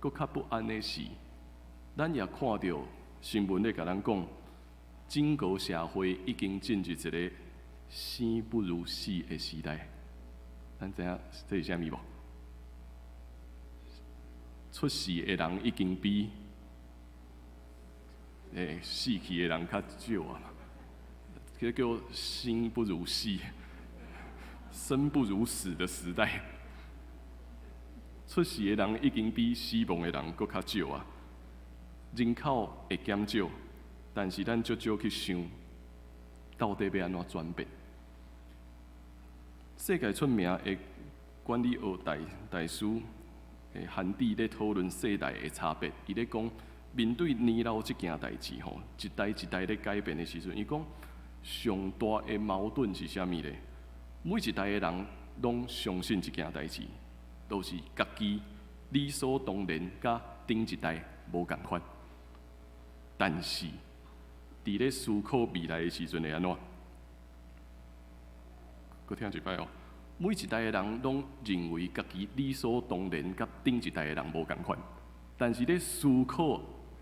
閣較不安的是，咱也看著新聞咧共咱講，整個社會已經進入一個生不如死的時代。咱知影這是啥物無？出世的人已經比死去的人較少啊！這叫生不如死，生不如死的時代。出世的人已經比死亡的人閣較少啊！人口會減少，但是咱足少去想，到底欲按怎轉變？世界出名的管理學大師韓蒂咧討論世代的差別，伊咧講面對年老這件代誌吼，一代一代咧改變的時陣，伊講上大的矛盾是啥物咧？每一代的人攏相信一件代誌，都是家己理所當然，佮頂一代無仝款。但是，佇咧思考未來的時陣會按怎？閣聽一擺哦。每一代的人攏認為家己理所當然，佮頂一代的人無仝款。但是咧思考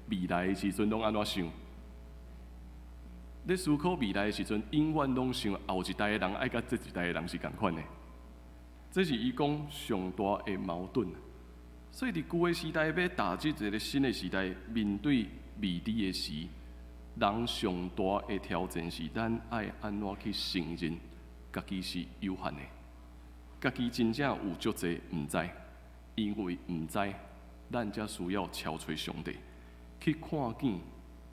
未來的時陣，攏按怎想？咧思考未來的時陣，永遠攏想後一代的人愛佮這一代的人是仝款的。這是伊講上大的矛盾。所以佇舊的時代欲踏入一個新的時代，面對未知的時，人上大的挑戰是咱愛按怎去承認家己是有限的，家己真正有足濟毋知，因為毋知，咱才需要敲揣上帝，去看見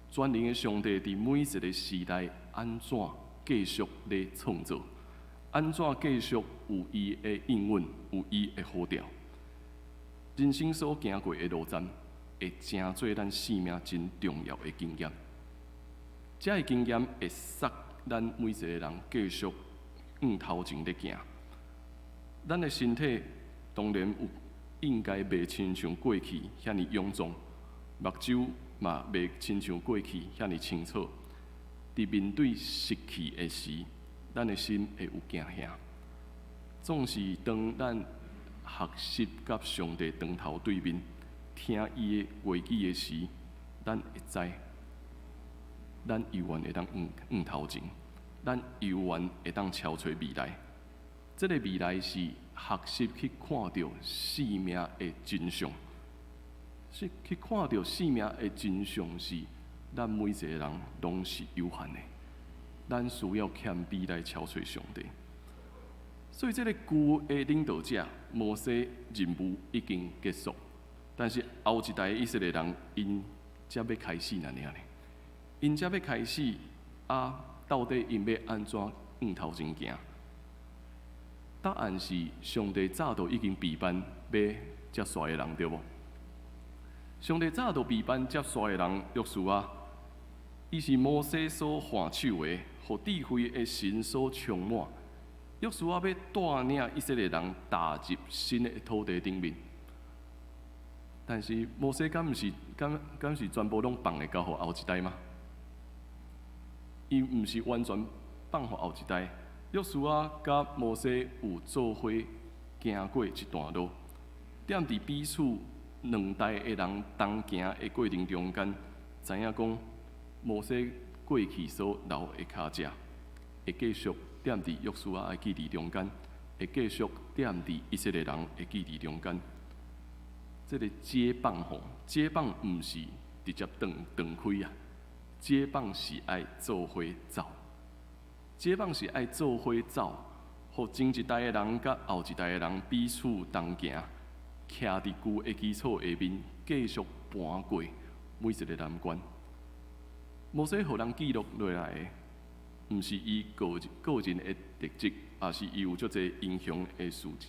全能的上帝佇每一個時代按怎繼續咧創造，按怎繼續有伊的應允，有伊的呼召。人生所行過的路站，會成做咱生命真重要的經驗。這个經驗會使咱每一個人繼續向頭前咧行。咱的身體當然有應該袂親像過去遐爾勇壯，目睭嘛袂親像過去遐爾清楚。佇面對失去的時，咱的心會有驚嚇。總是當咱學習佮上帝當頭對面，聽伊的話語的時，咱會知，咱猶原會當向頭前，咱猶原會當敲揣未來。這個未來是學習去看著生命的真相，是去看著生命的真相是，咱每一個人攏是有限的，咱需要謙卑來敲揣上帝。所以，這個舊的領導者摩西任務已經結束，但是後一代以色列人𪜶才欲開始爾呢？𪜶才欲開始啊？到底𪜶欲按怎向頭前行？答案是上帝早就已經備辦欲接續的人，對無？上帝早就備辦接續的人，約書亞，伊是摩西所換手的，予智慧的神所充滿。約書亞欲帶領以色列人踏入新的土地頂面，但是摩西敢毋是敢是全部攏放會交予後一代嗎？伊毋是完全放予後一代。約書亞佮摩西有做伙行過一段路，踮佇彼此兩代的人同行的過程中間，知影講摩西過去所留的跤跡，會繼續踮佇約書亞的記憶中間，會繼續踮佇以色列人的記憶中間。這個接棒吼，接棒毋是直接斷斷開啊，接棒是愛做伙走，接棒是愛做伙走，予前一代的人佮後一代的人彼此同行，徛佇舊的基礎下面，繼續跋過每一個難關。摩西予人記錄落來的，毋是伊個人的特質，也是伊有足濟英雄的事蹟。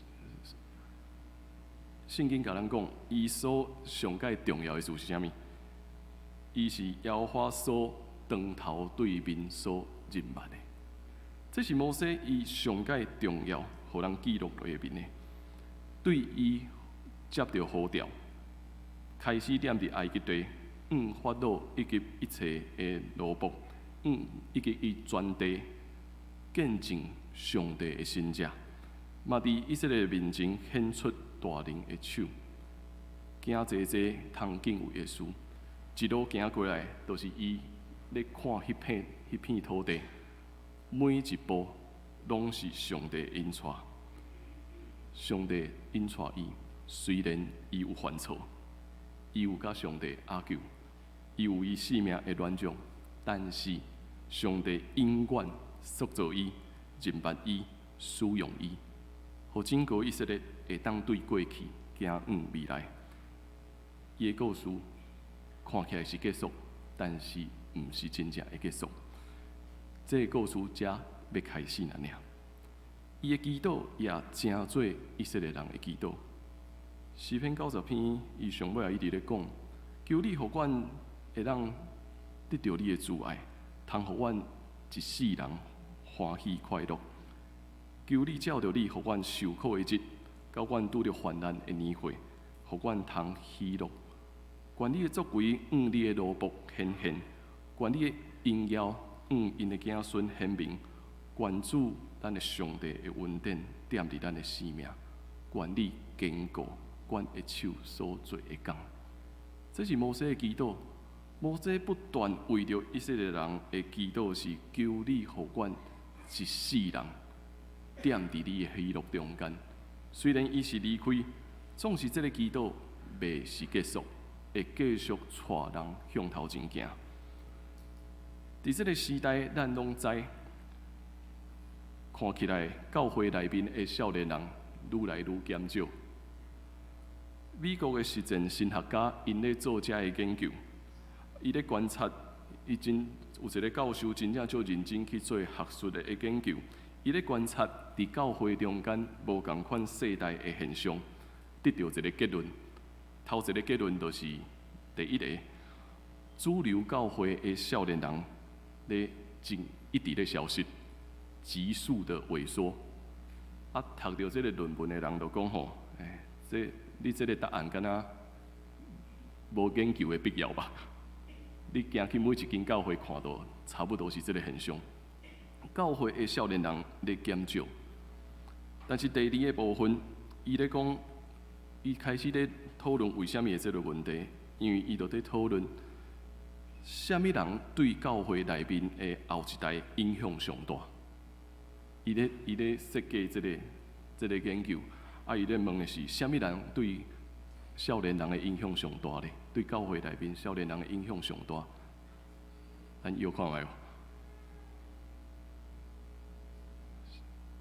聖經共咱講，伊所上蓋重要的事是啥物？伊是耶和華所當頭對面所認捌的。這是摩西伊上蓋重要，予人記錄落面的。對伊接著呼召，開始踮佇埃及地，向法老以及一切的奴僕，以及伊全地見證上帝的神蹟，嘛佇以色列面前顯出大能的手，行行濟濟通敬畏的事，一路行過來，就是伊咧看彼片土地，每一步攏是上帝引帶，上帝引帶伊。雖然伊有犯錯，伊有佮上帝拗撬，伊有伊性命的軟弱，但是上帝永遠塑造伊、認捌伊、使用伊，予整個以色列會當對過去行往未來。伊的故事看起來是結束，但是毋是真正的結束。這個故事才欲開始爾。伊的祈禱也成做以色列人的祈禱。詩篇90篇，伊上尾也一直咧講：求你予阮會當得著你的慈愛，通予阮一世人歡喜快樂。求你照著你予阮受苦的日，佮阮拄著患難的年歲，予阮通喜樂。願你的作為向你的奴僕顯現，願你的榮耀向𪜶的子孫顯明。願主咱的上帝的恩典踮佇咱的生命，願你堅固阮的手所做的工。這是摩西的祈禱。摩西不斷為著以色列人的祈禱是求你予阮一世人踮佇你的喜樂中間。雖然伊是離開，總是這个祈禱袂是結束，會繼續帶人向頭前行。佇這个時代，咱攏知，看起來教會內面的少年人愈來愈減少。美國的實證神學家𪜶咧做這个研究，伊咧觀察，伊真有一个教授真正足認真去做學術的研究，伊咧觀察佇教會中間無仝款世代的現象，得著一个結論。頭一个結論就是第一個，主流教會的少年人咧真一直咧消失，急速的萎縮。啊，讀著這个論文的人就講吼，欸，這你這个答案敢若無研究的必要吧？你行去每一間教會看著，差不多是這个現象。教會的少年人咧減少，但是第二个部分，伊咧講，伊開始咧討論為啥物會這个問題，因為伊就佇討論，啥物人對教會內面的後一代影響上大。伊咧設計這个研究，啊，伊咧問的是，啥物人對少年人的影響上大咧？對教會內面少年人的影響上大？咱搖看覓無？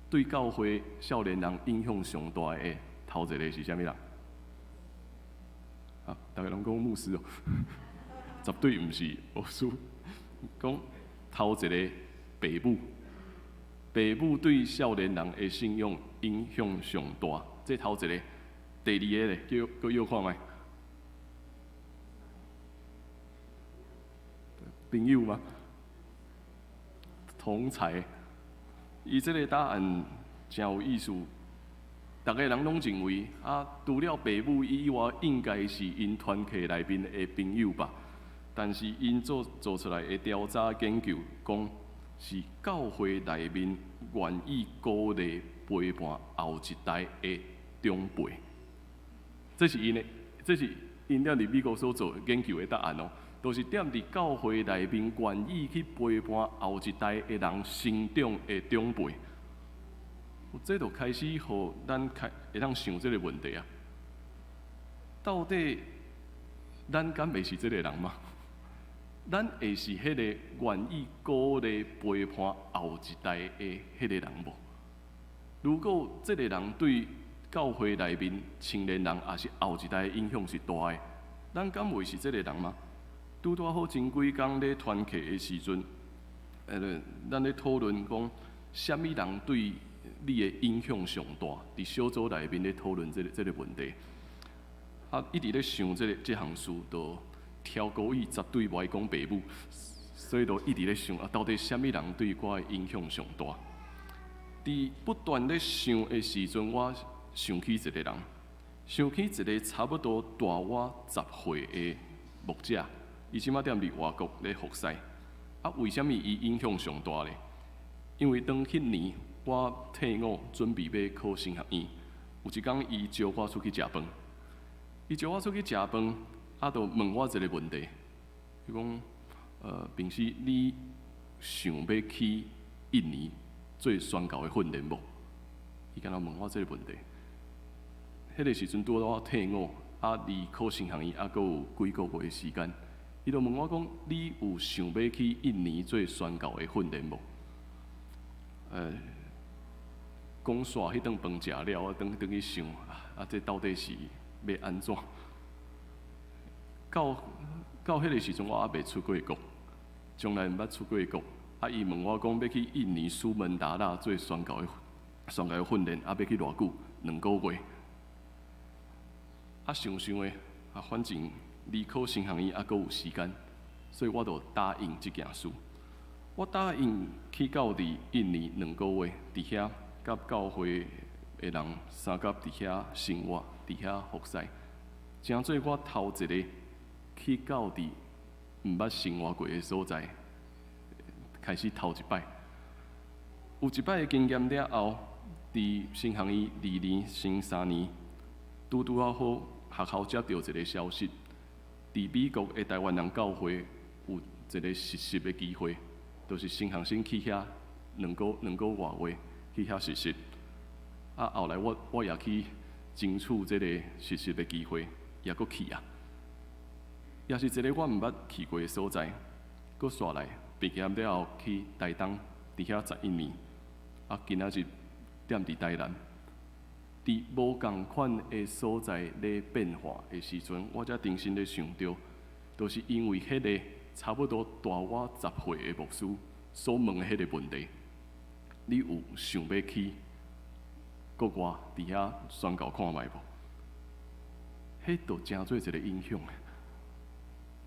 對教會少年人影響上大的頭一个是啥物人？啊，逐家攏講牧師哦，絕對毋是牧師。講頭一个爸母，爸母對少年人的信仰影響上大。這頭一个，第二个咧，叫閣搖看覓？朋友嗎？同儕。伊這个答案誠有意思，逐个人攏認為啊，除了爸母以外，應該是𪜶團契內面的朋友吧。但是𪜶做出來的調查研究，講是教會內面願意鼓勵陪伴後一代的長輩。這是𪜶的，這是𪜶踮佇美國所做研究的答案哦。就是踮佇教會內面願意去陪伴後一代的人成長的長輩，這就開始予咱開會當想這个問題啊。到底咱敢會是這个人嗎？咱會是彼个願意鼓勵陪伴後一代的彼個人無？如果這个人對教會內面青年人抑是後一代的影響是大的，咱敢會是這个人嗎？拄拄好前幾工咧團契的時陣，咱咧討論講，啥物人對你的影響上大？佇小組內面咧討論這个問題。啊，一直咧想這項事，就超故意絕對無愛講爸母，所以就一直咧想啊，到底啥物人對我的影響上大？佇不斷咧想的時陣，我想起一個人，想起一個差不多大我10歲的牧者。伊這馬踮佇外國咧服侍，啊，為啥物伊影響上大咧？因為當彼年我退伍準備欲考神學院，有一工伊招我出去食飯。伊招我出去食飯，啊，就問我一個問題，伊講，平時你想欲去印尼做宣教的訓練無？伊敢若問我這個問題。彼個時陣拄好我退伍，啊，離考神學院猶閣有幾個月的時間。伊就問我講：你有想欲去印尼做宣教的訓練無？講煞彼頓飯食了，我轉轉去想，啊，這到底是欲按怎？到彼個時陣，我猶未出過國，從來毋捌出過國。啊，伊問我講欲去印尼蘇門答臘做宣教的訓練，啊，欲去偌久？2個月。啊，想想的，啊，反正離考神學院猶閣有時間，所以我就答應這件事。我答應去到佇印尼兩個月，佇遐佮教會的人相佮佇遐生活，佇遐服侍，成做我頭一个去到佇毋捌生活過的所在，開始頭一擺。有一擺的經驗了後，佇神學院二年升三年，拄拄仔好學校接著一个消息，佇美國的台灣人教會有一个實習的機會，就是神學生去遐兩個外月去遐實習。啊，後來我也去爭取這个實習的機會，也閣去啊。也是一个我毋捌去過的所在，閣煞來畢業了後去台東，佇遐11年，啊，今仔日踮佇台南。佇無仝款的所在咧變化的時陣，我才重新咧想著，就是因為彼个差不多大我10歲的牧師所問的彼个問題：你有想欲去國外佇遐宣教看覓無？彼就成做一个影響。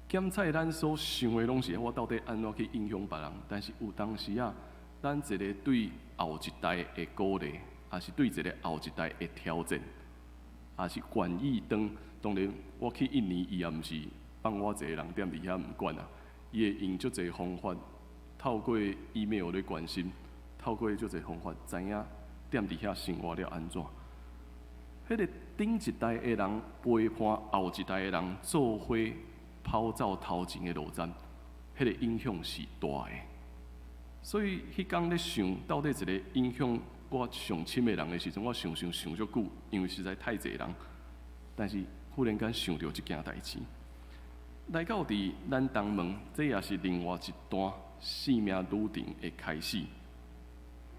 檢採咱所想的攏是我到底按怎去影響別人，但是有當時啊，咱一个對後一代的鼓勵，抑是對一个後一代的挑戰，抑是願意當當然，我去印尼，伊也毋是放我一個人踮佇遐毋管啊，伊會用足濟方法，透過 email 咧關心，透過足濟方法，知影踮佇遐生活了按怎。彼个頂一代的人陪伴後一代的人做伙跑走頭前的路站，彼个影響是大的。所以彼工咧想到底一个影響我上親的人的時陣，我想想想足久，因為實在太濟人。但是忽然間想著這件代誌，來到佇咱東門，這也是另外一段生命旅程的開始。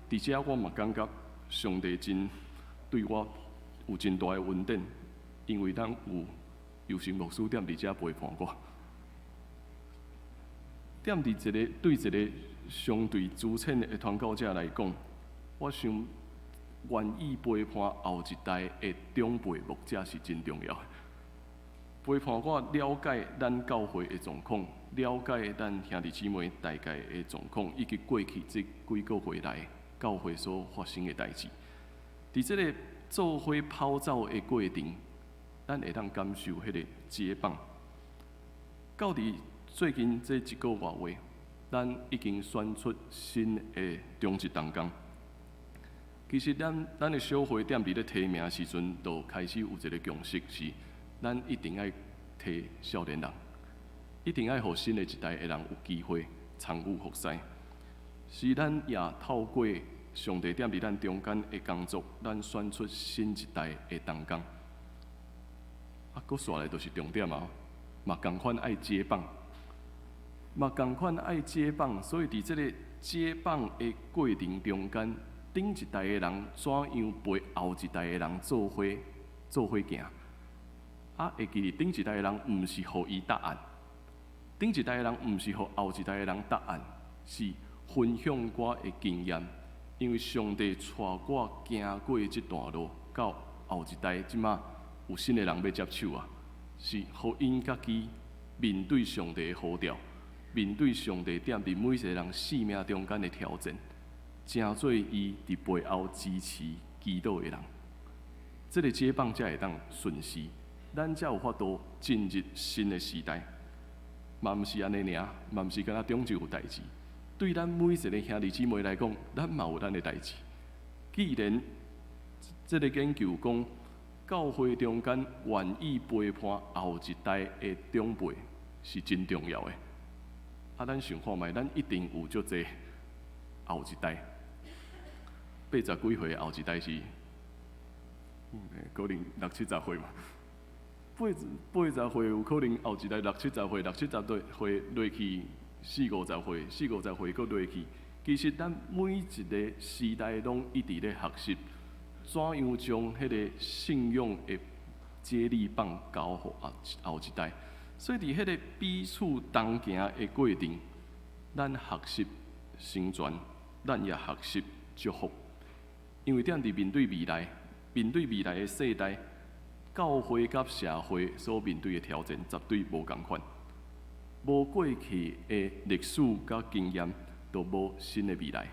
佇遮我嘛感覺上帝真對我有真大的恩典，因為咱有尤神牧師踮佇遮陪伴我，踮佇一个對一个相對資淺的傳教者來講，我想願意陪伴後一代的長輩牧者是真重要的。陪伴我了解咱教會的狀況，了解咱兄弟姊妹大概的狀況，以及過去這幾個月來教會所發生的代誌。佇這个做伙跑走的過程，咱會當感受彼个解放。到佇最近這一個外月，咱已經選出新的長執同工。其實咱的小會踮佇咧提名的時陣，就開始有一个共識，是咱一定愛提少年人，一定愛予新的一代的人有機會參與服侍。是咱也透過上帝踮佇咱中間的工作，咱選出新一代的同工。啊，閣煞來就是重點啊，嘛仝款愛接棒，嘛仝款愛接棒，所以佇這个接棒的過程中間，頂一代的人怎樣陪後一代的人做伙行？啊，會記得頂一代的人毋是予伊答案，頂一代的人毋是予後一代的人答案，是分享我的經驗。因為上帝帶我行過這段路，到後一代這馬有新的人欲接手啊，是予𪜶家己面對上帝的呼召，面對上帝踮佇每一個人生命中間的挑戰，成做伊佇背後支持祈禱的人，這个接棒才會當順時，咱才有法度進入新的時代。嘛毋是按呢爾，嘛毋是干焦長執有代誌。對咱每一个兄弟姊妹來講，咱嘛有咱的代誌。既然這个研究講，教會中間願意陪伴後一代的長輩是真重要的。啊，咱想看覓，咱一定有足濟後一代。80幾歲後一代是，可能六七十歲嘛。80歲有可能後一代六七十歲，六七十歲落去四五十歲，四五十歲閣落去。其實咱每一個時代攏一直咧學習，怎樣將彼個信仰的接力棒交予後一代。所以佇彼個彼此同行的過程，咱學習成全，咱也學習祝福。因為踮佇面對未來，面對未來的世代，教會佮社會所面對的挑戰絕對無仝款。無過去的歷史佮經驗，就無新的未來。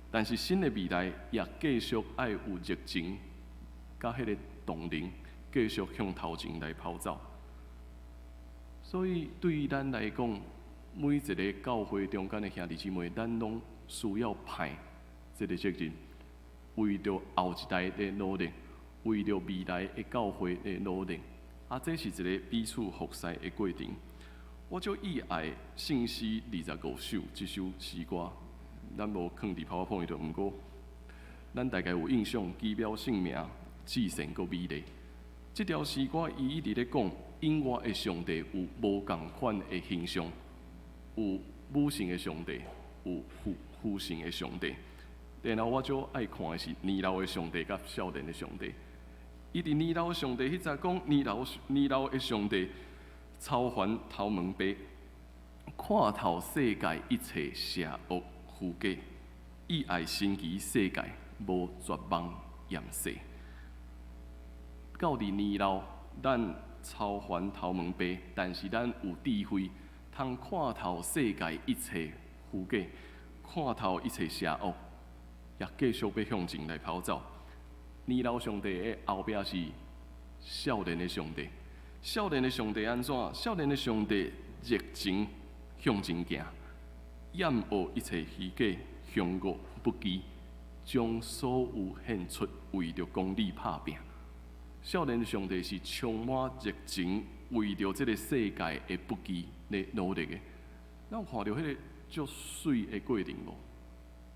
但是新的未來也繼續愛有熱情，佮彼個動能，繼續向頭前來跑走。所以對於咱來講，每一个教會中間的兄弟姊妹，咱攏需要派這个責任，為著後一代的努力，為著未來的教會的努力，啊，這是一个彼此服侍的過程。我足意愛聖詩25首這首詩歌，咱無囥佇 PowerPoint 度，毋過咱大概有印象，奇妙聖名，至聖閣美麗。這條詩歌伊一直咧講，永活的上帝有無仝款的形象，有母性的上帝，有父性的上帝。然後我足愛看的是年老的上帝佮少年的上帝。伊佇年老的上帝彼陣講，年老的上帝，超凡頭毛白，看透世界一切邪惡虛假，以愛神奇世界無絕望厭世。到佇年老，咱超凡頭毛白，但是咱有智慧，通看透世界一切虛假，看透一切邪惡，也繼續欲向前來跑走。年老上帝的後壁是少年的上帝，少年的上帝按怎？少年的上帝熱情向前行，厭惡一切虛假、兇惡不羈，將所有獻出，為著公理拍拚。少年上帝是充滿熱情，為著這个世界的不羈咧努力的。咱有看著彼个足媠的過程無？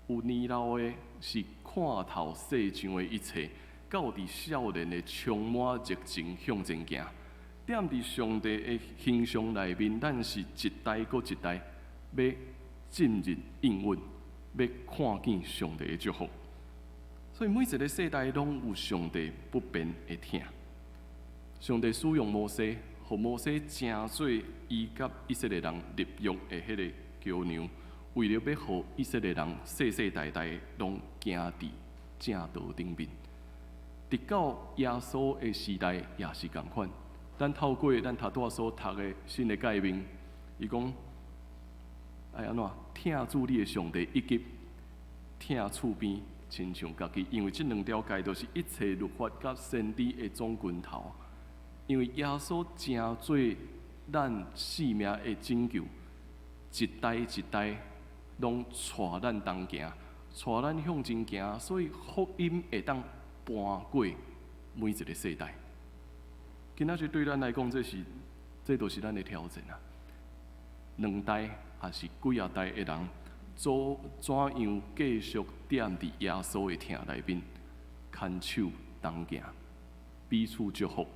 有年老的是看透世上的一切，到佇少年的充滿熱情向前行。踮佇上帝的形象內面，咱是一代閣一代欲進入應允，欲看見上帝的祝福。所以每一个世代攏有上帝不變的疼。上帝使用摩西，予摩西成做伊佮以色列人立約的彼个橋梁，為著欲予以色列人世世代代攏行佇正道頂面。直到耶穌的時代也是仝款。咱透過咱頭拄仔所讀的新的誡命，伊講愛按怎疼主你的上帝，以及疼厝邊親像家己，因為這兩條誡就是一切律法佮先知的總根頭。因為耶穌成做咱性命的拯救，一代一代攏帶咱同行，帶咱向前行，所以福音會當搬過每一个世代。今仔日對咱來講，這就是咱的挑戰啊！兩代抑是幾仔代的人，做怎樣繼續踮佇耶穌的疼內面，牽手同行，彼此祝福，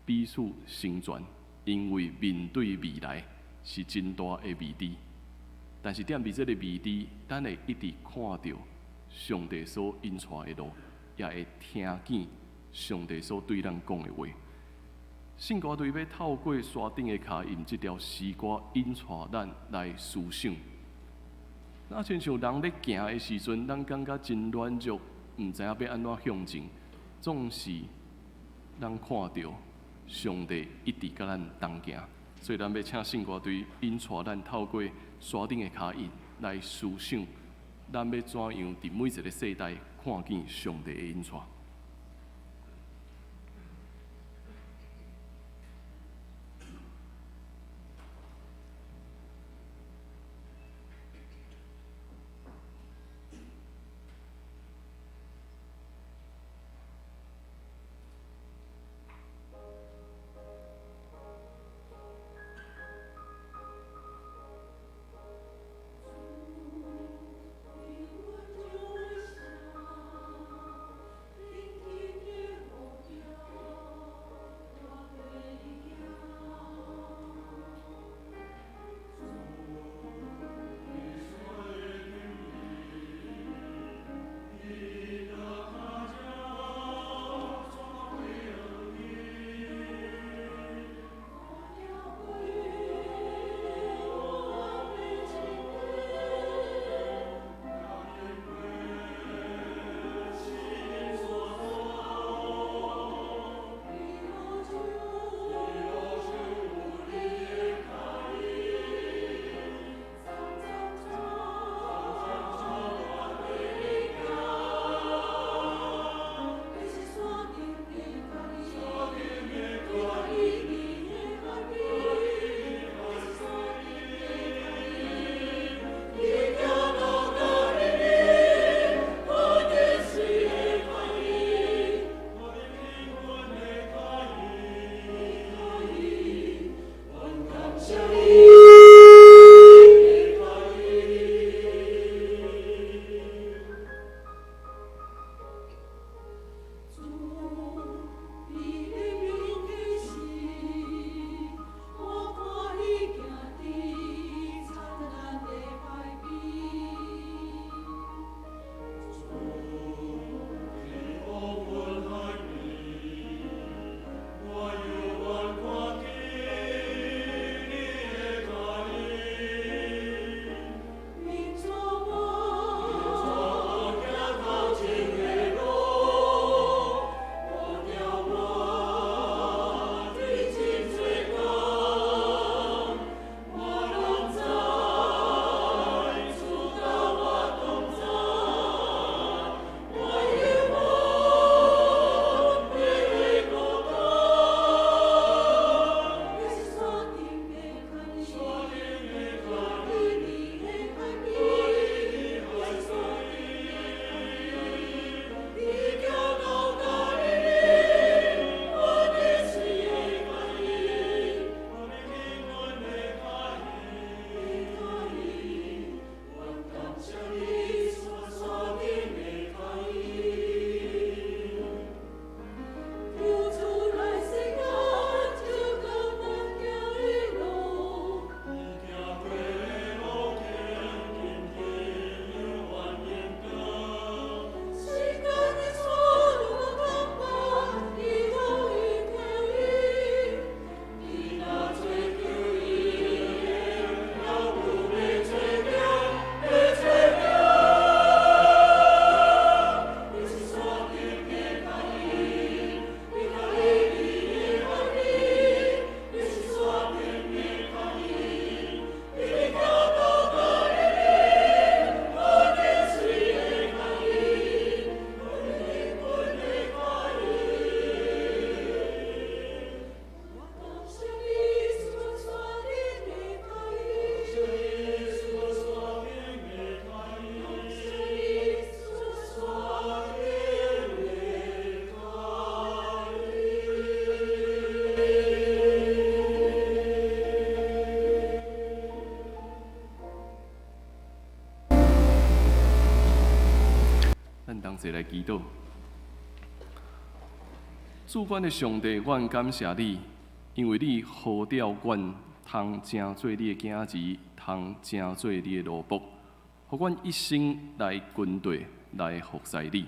彼此成全。因為面對未來是真大的未知，但是踮佇這个未知，咱會一直看著上帝所引帶的路，也會聽見上帝所對咱講的話。聖歌隊欲透過山頂的跤音這條詩歌引帶咱來思想。若親像人咧行的時陣，咱感覺真軟弱，毋知影欲按怎向前。總是咱看著上帝一直佮咱同行，所以咱欲請聖歌隊引帶咱透過山頂的跤印來思想，咱欲怎樣佇每一个世代看見上帝的引帶。同齊來祈禱。主阮的上帝，阮感謝你，因為你呼召阮通成做你的囝兒，通成做你的奴僕，予阮一生來跟綴，來服侍你。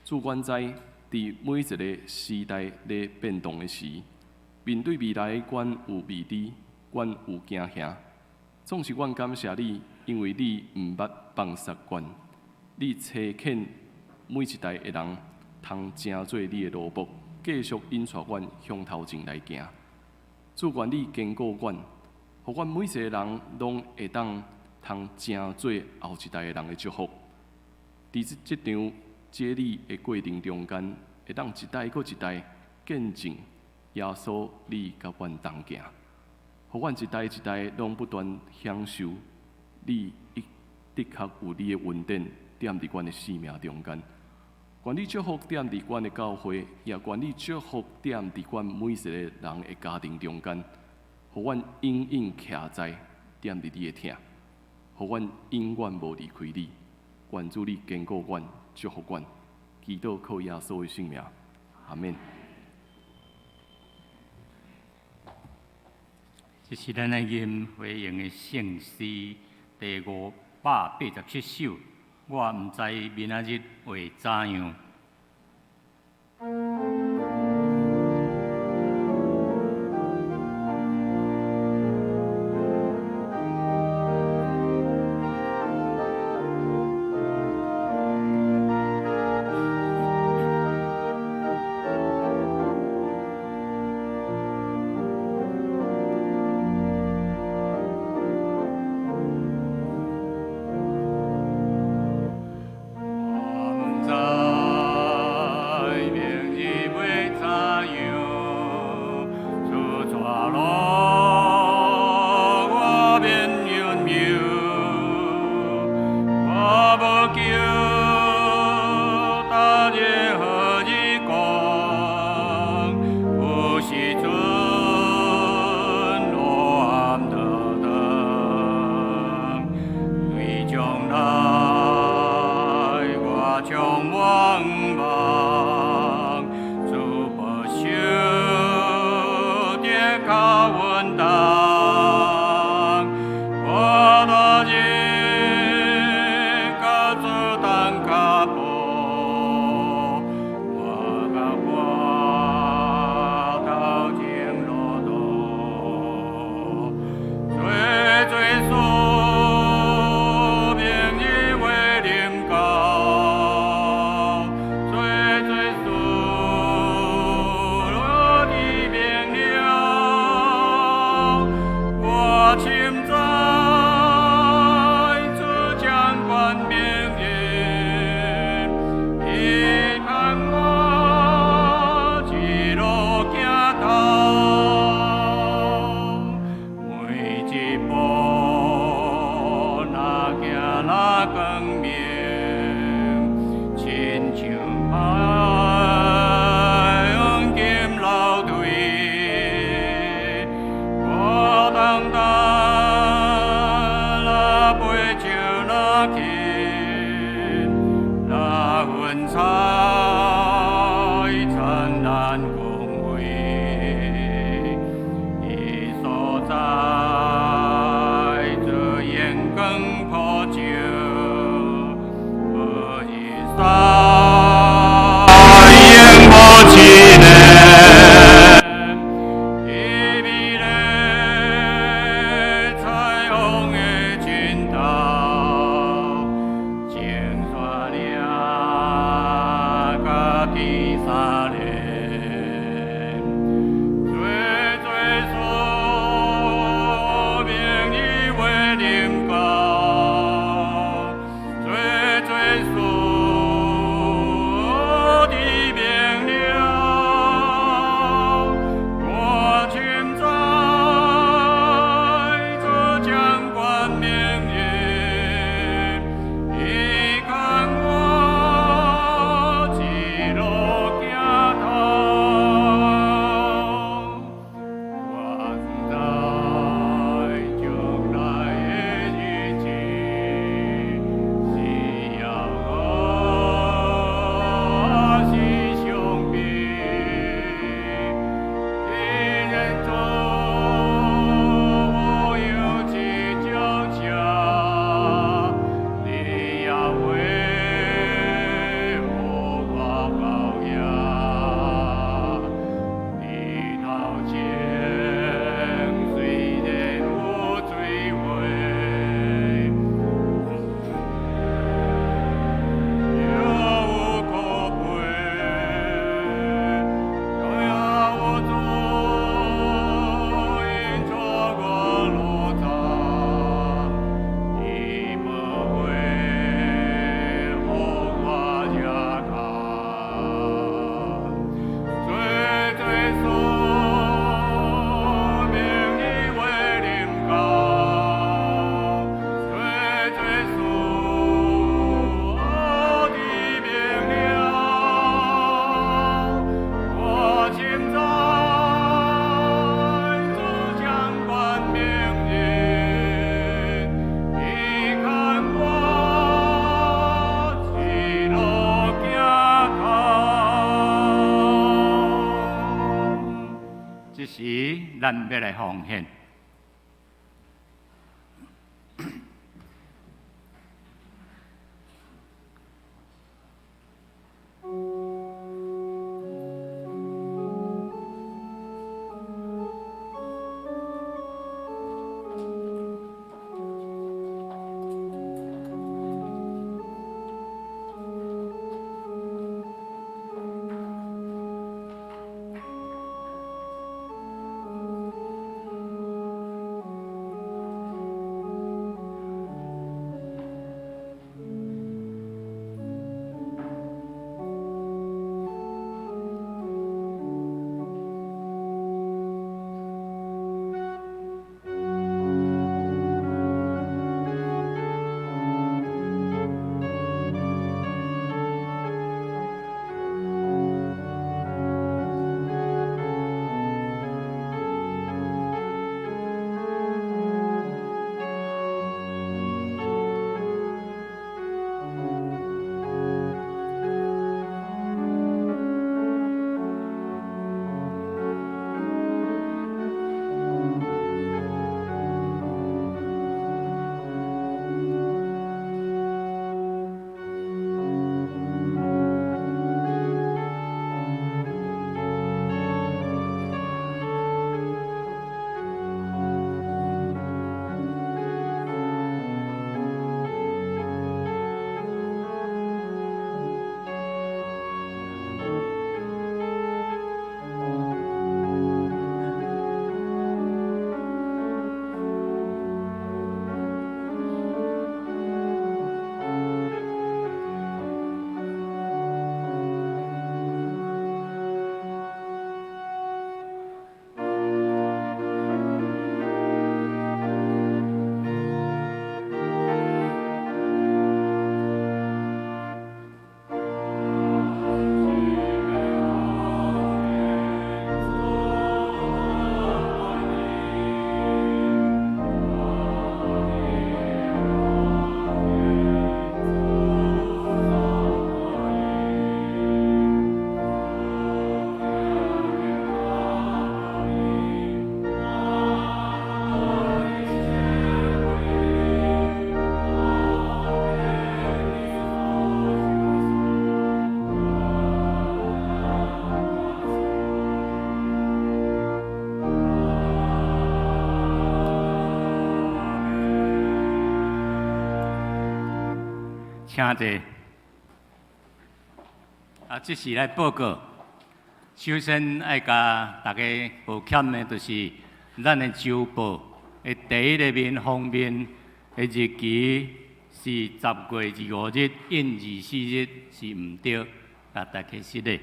主，阮知佇每一个時代咧變動的時，面對未來，阮有未知，阮有驚嚇。總是阮感謝你，因為你毋捌放捒阮，你差遣每一代的人通成做你的奴僕，繼續引帶阮向頭前來行。主，願你堅固阮，予阮每一个人攏會當通成做後一代的人的祝福。佇這場接力的過程中間，會當一代閣一代見證耶穌你佮阮同行，予阮一代一代攏不斷享受你的確有你的恩典踮佇阮的生命中間。願你祝福踮佇阮的教會，也願你祝福踮佇阮每一個人的家庭中間，予阮永遠徛在踮佇你的疼，予阮永遠無離開你。願主你堅固阮，祝福阮，祈禱靠耶穌的聖名，阿們。這是咱來吟回應的聖詩第587首。我毋知明仔日會怎樣。咱欲來奉獻。請坐。啊，這時來報告。首先愛共大家報歉的，就是咱的週報的第一个面封面的日期是10月25日，印24日是毋對，共大家失禮。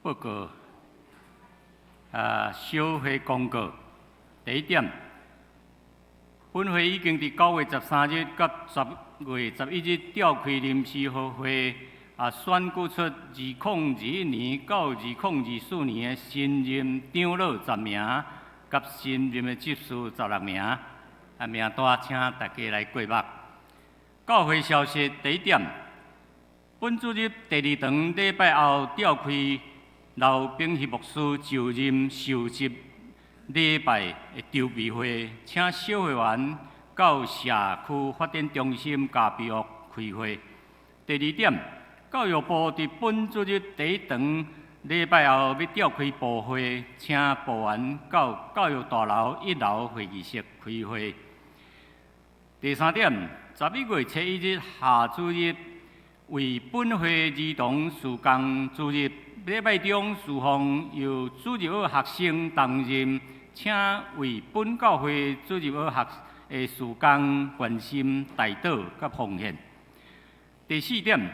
報告，啊，小會公告。第一點，本會已經佇9月13日佮10月11日召開臨時合會，啊，選舉出2021年到2024年的新任長老10名，佮新任的執事16名。啊，名單請大家來過目。教會消息第一點，本主日第二堂禮拜後召開劉炳希牧師就任受洗禮拜的籌備會，請小會員到社區發展中心咖啡屋開會。第二點，教育部佇本主日第一堂禮拜後欲召開部會，請部員到教育大樓一樓會議室開會。第三點，11月7日下主日為本會兒童事工主日。禮拜中事奉由主日學學生擔任，請為本教會主日學的事工關心、代禱佮奉獻。第四點，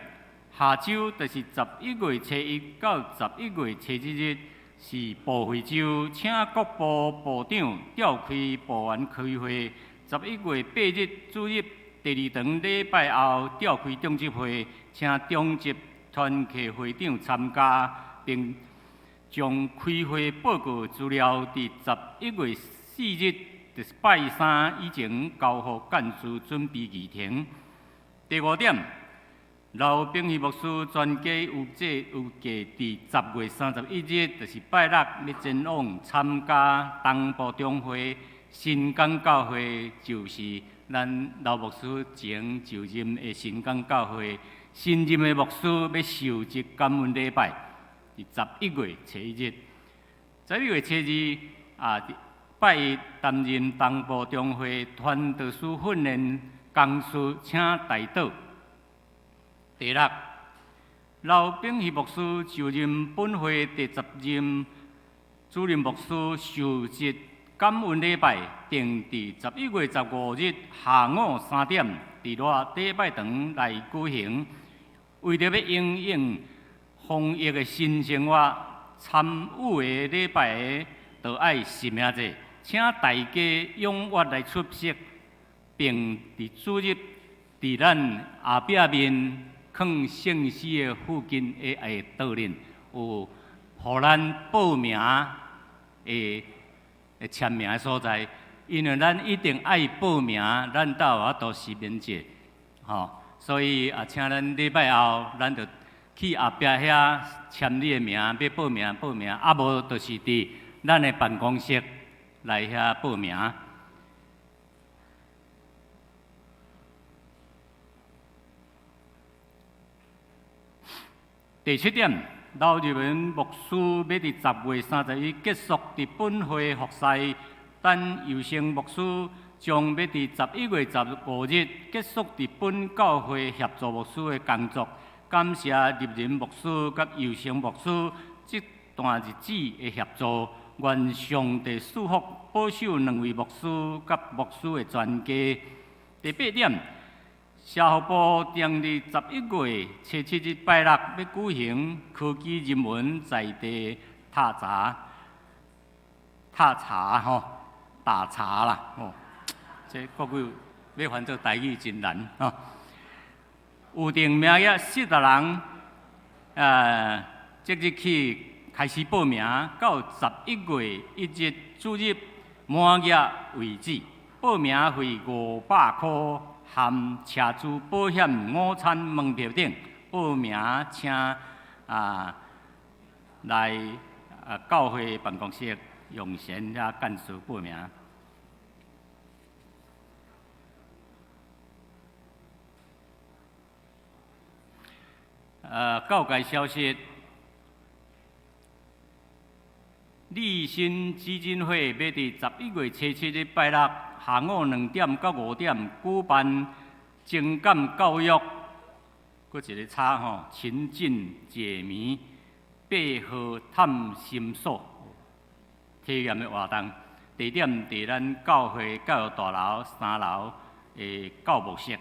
下週就是11月7日到11月7日是部會週，請各部部長召開部員開會。11月8日主日第二堂禮拜後召開長執會，請長執團契會長參加，並將開會報告資料佇11月4日，就就是拜三以前交予干事准备议程。第五点，刘炳熙牧师全家有计伫10月31日，就是拜六，欲前往参加东部中会新港教会，就是咱刘牧师前就任的新港教会新任的牧师欲受职感恩礼拜，伫11月初1日。11月初2啊，拜一担任东部中会传道师训练讲师，请代祷。第六，刘炳熙牧师就任本会第十任主任牧师受职感恩礼拜，定伫11月15日下午3点，伫热礼拜堂来举行。为著欲因应防疫的新生活，参与的礼拜的都爱实名制，请大家踊跃来出席，并伫主日伫咱后壁面囥圣诗的附近的下桌面，有予咱报名的签名的所在。因为咱一定爱报名，咱才有法度实名制，吼。所以啊，请咱礼拜后，咱就去后壁遐签你的名，欲报名报名，啊无就是伫咱的办公室来遐报名。第七点，刘日文牧师欲伫10月31结束伫本会服侍，等尤成牧师将欲伫11月15日结束伫本教会协助牧师的工作。感谢立仁牧师佮尤成牧师这段日子的协助，愿上帝赐福保守两位牧师佮牧师的全家。第八点，社福部定伫11月初7日拜六欲举行科技人文在地踏查、踏查吼、打查啦吼，这国语欲翻做台语真难吼。有定名额40人，即日起开始报名，到11月1日主日满额为止。报名费500箍，含车资保险、午餐门票等。报名请来教会办公室用钱遐干事报名。教界消息，立新基金会欲伫11月初7日拜六下午2点到5点举办情感教育，阁一个插吼，情境解谜八号探心所体验的活动，地点伫咱教会教育大楼3楼的教牧室。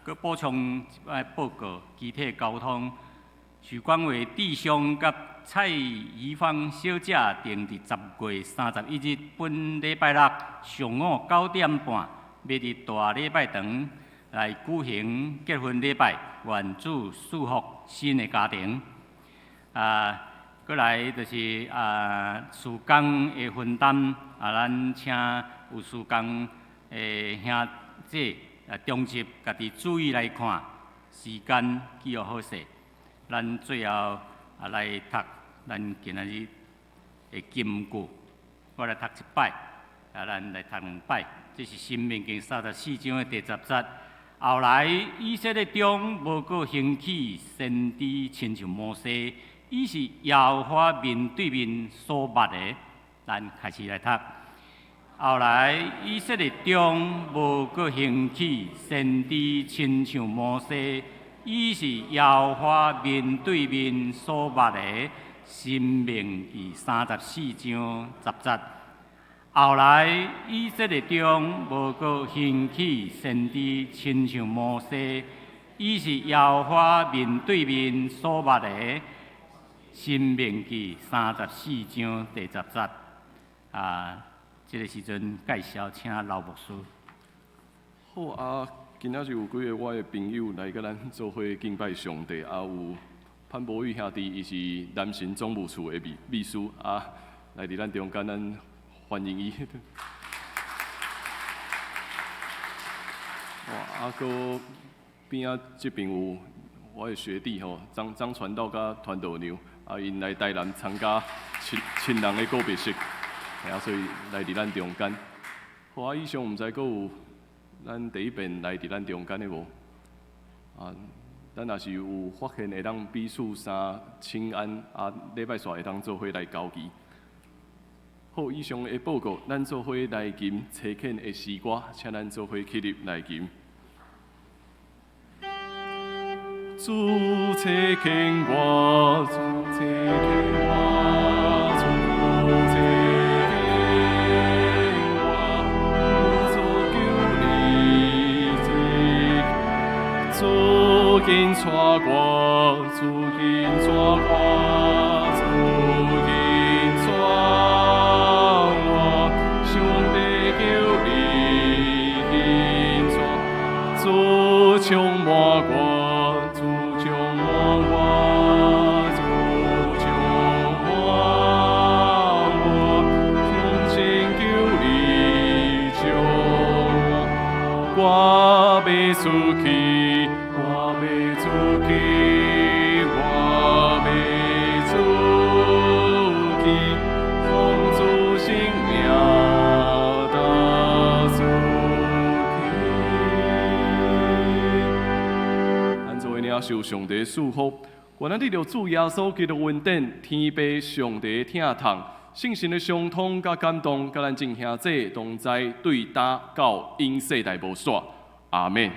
阁补充一摆报告，机体交通，许光伟弟兄佮蔡怡芳小姐定伫10月31日本礼拜六上午9点半，欲伫大礼拜堂来举行结婚礼拜，愿主赐福新的家庭。阁来就是事工的分担，咱请有事工的兄姐中执家己注意来看，时间记录好势。咱最后来读咱今仔日的金句，我来读一摆，咱来读两摆。这是《申命记》34章的第10节。后来以色列中无阁兴起先知，亲像摩西，伊是耶和华面对面所捌的。咱开始来读。后来以色列中无阁兴起先知，亲像摩西，伊是耶和华面对面所捌的。申命记34章10节。后来以色列中无阁兴起先知，亲像摩西，伊是耶和华面对面所捌的。申命记34章第10节。这个时阵介绍，请刘牧师。好啊，今仔日有几个我的朋友来佮咱做伙敬拜上帝，有潘博宇兄弟，伊是南神总务处的秘书啊，来伫咱中间，咱歡迎伊。哇，啊，閣邊仔這邊有我的學弟吼，張張傳道佮傳道娘，啊，𪜶來台南參加親親人的告別式，啊，所以來佇咱中間。好啊，以上毋知閣有咱第一遍來佇咱中間的無？啊，咱若是有發現會當彼此相請安，啊，禮拜煞會當做伙來交誼。好，以上的報告，咱做伙來吟差遣的詩歌，請咱做伙起立來吟。主差遣我，主差遣我，主差遣我，主求你主緊帶我，主緊帶我，主緊帶我，上帝求你緊帶，主充滿我，主充滿我，主充滿我，相信求你將我，我欲出去，我欲出去，我欲出去，奉主聖名踏出去。咱做伙領受上帝賜福，願咱得著主耶穌基督恩典，天父上帝疼痛，聖神的相通佮感動，佮咱眾兄弟同在，對今到永世代無煞。阿們。